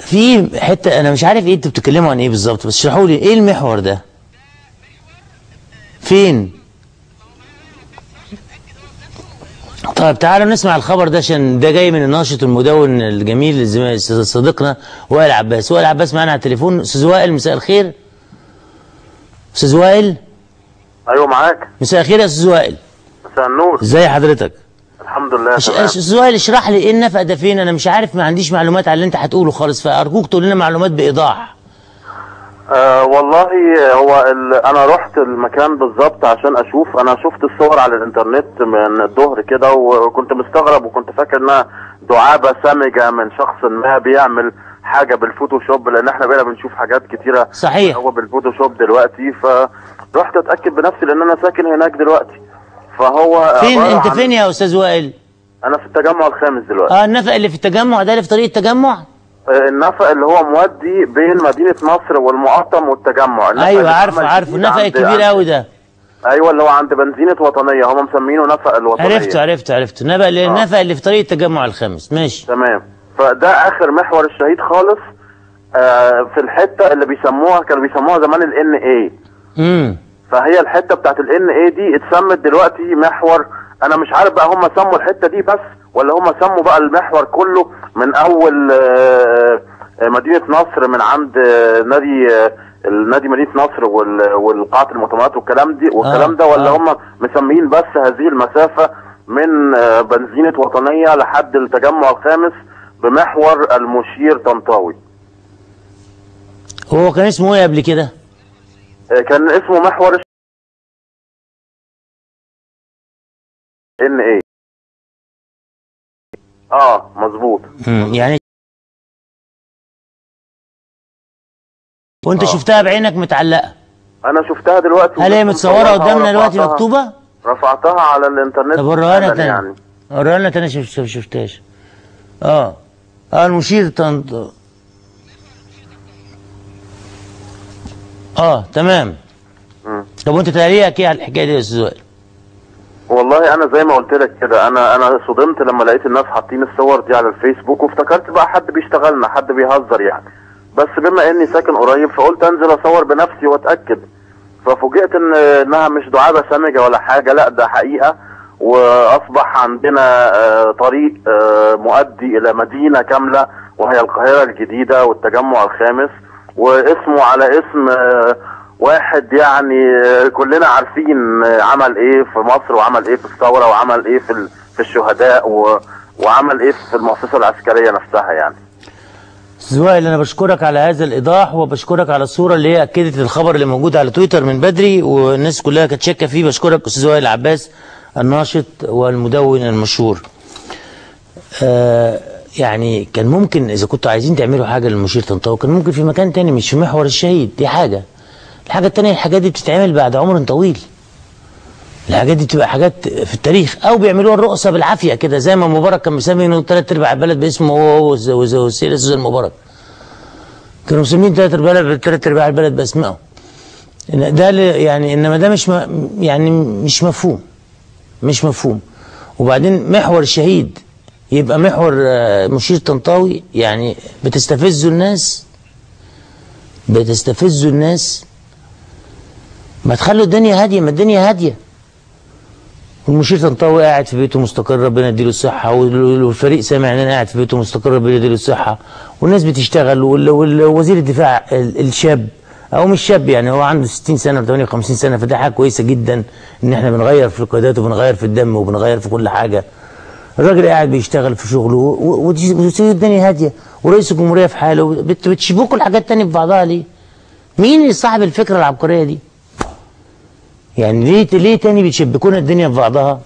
في حتة انا مش عارف ايه انتوا بتتكلموا عن ايه بالظبط، بس اشرحوا لي ايه المحور ده؟ فين؟ طيب تعالوا نسمع الخبر ده عشان ده جاي من الناشط المدون الجميل صديقنا وائل عباس. وائل عباس معانا على التليفون. استاذ وائل مساء الخير. استاذ وائل. ايوه معاك. مساء الخير يا استاذ وائل. مساء النور. ازي حضرتك؟ الحمد لله تمام. استاذ وائل اشرح لي ايه النفق ده فين؟ انا مش عارف، ما عنديش معلومات على اللي انت هتقوله خالص، فارجوك تقول لنا معلومات بايضاح. والله هو انا رحت المكان بالظبط عشان اشوف. انا شفت الصور على الانترنت من الظهر كده وكنت مستغرب، وكنت فاكر انها دعابة سامجه من شخص ما بيعمل حاجة بالفوتوشوب، لان احنا بقينا بنشوف حاجات كتيرة صحيح هو بالفوتوشوب دلوقتي. فرحت اتاكد بنفسي لان انا ساكن هناك دلوقتي. فهو فين انت؟ فين يا استاذ وائل؟ انا في التجمع الخامس دلوقتي. النفق اللي في التجمع ده اللي في طريق التجمع؟ النفق اللي هو مودي بين مدينة نصر والمقطم والتجمع. ايوه عارفه عارفه، النفق الكبير قوي ده. ايوه اللي هو عند بنزينة وطنية، هم مسمينه نفق الوطنية. عرفته عرفته عرفته، النفق النفق اللي في طريق التجمع الخامس. ماشي تمام. فده اخر محور الشهيد خالص، في الحتة اللي بيسموها، كانوا بيسموها زمان ال NA. فهي الحتة بتاعت ال NA دي اتسمت دلوقتي محور. انا مش عارف بقى هم سموا الحتة دي بس ولا هم سموا بقى المحور كله من اول مدينة نصر، من عند نادي مدينة نصر والقاعه المؤتمرات والكلام دي والكلام ده، ولا هم مسميين بس هذه المسافة من بنزينة وطنية لحد التجمع الخامس بمحور المشير طنطاوي. هو كان اسمه ايه قبل كده؟ كان اسمه محور NA. مظبوط. يعني وانت شفتها بعينك متعلقه؟ انا شفتها دلوقتي. هل هي متصورة قدامنا دلوقتي مكتوبة؟ رفعتها على الانترنت. طب وريها لنا تاني يعني. وريها لنا تاني، شفتهاش. المشير طنط. تمام. طب وانت تعليقك ايه على الحكاية دي يا استاذ وائل؟ والله انا زي ما قلت لك كده، انا صدمت لما لقيت الناس حاطين الصور دي على الفيسبوك، وافتكرت بقى حد بيشتغلنا، حد بيهزر يعني. بس بما اني ساكن قريب فقلت انزل اصور بنفسي واتاكد. ففوجئت انها مش دعابة سامجه ولا حاجة، لا ده حقيقة. واصبح عندنا طريق مؤدي الى مدينة كاملة وهي القاهرة الجديدة والتجمع الخامس، واسمه على اسم واحد يعني كلنا عارفين عمل ايه في مصر، وعمل ايه في الثورة، وعمل ايه في الشهداء، وعمل ايه في المؤسسة العسكرية نفسها يعني. استاذ وائل انا بشكرك على هذا الايضاح، وبشكرك على الصورة اللي هي اكدت الخبر اللي موجود على تويتر من بدري والناس كلها كانت شاكه فيه. بشكرك استاذ وائل عباس الناشط والمدون المشهور. يعني كان ممكن اذا كنتوا عايزين تعملوا حاجة للمشير طنطاوي كان ممكن في مكان تاني مش في محور الشهيد، دي حاجة. الحاجة التانية، الحاجات دي بتتعمل بعد عمر طويل. الحاجات دي بتبقى حاجات في التاريخ، او بيعملوها الرؤساء بالعافية كده، زي ما مبارك كان مسمي انه ثلاث ارباع البلد باسمه هو والسيد سوزان مبارك. كانوا مسمين ثلاث ارباع البلد باسمائه. ده يعني انما ده مش يعني مش مفهوم. مش مفهوم. وبعدين محور الشهيد يبقى محور مشير طنطاوي، يعني بتستفزوا الناس، بتستفزوا الناس. ما تخلوا الدنيا هادية، ما الدنيا هادية. والمشير طنطاوي قاعد في بيته مستقر، ربنا يديله الصحة، والفريق سامع اننا قاعد في بيته مستقر، ربنا يديله الصحة، والناس بتشتغل، ووزير الدفاع الشاب او مش شاب يعني، هو عنده 60 سنة و 58 سنة، فده حاجة كويسة جدا ان احنا بنغير في القيادات وبنغير في الدم وبنغير في كل حاجة. الراجل قاعد بيشتغل في شغله وتسيب الدنيا هادية، ورئيس الجمهورية في حاله. بتشبكوا الحاجات التانية ببعضها ليه؟ مين اللي صاحب الفكرة العبقرية دي؟ يعني ليه تاني بتشبكونا الدنيا في بعضها؟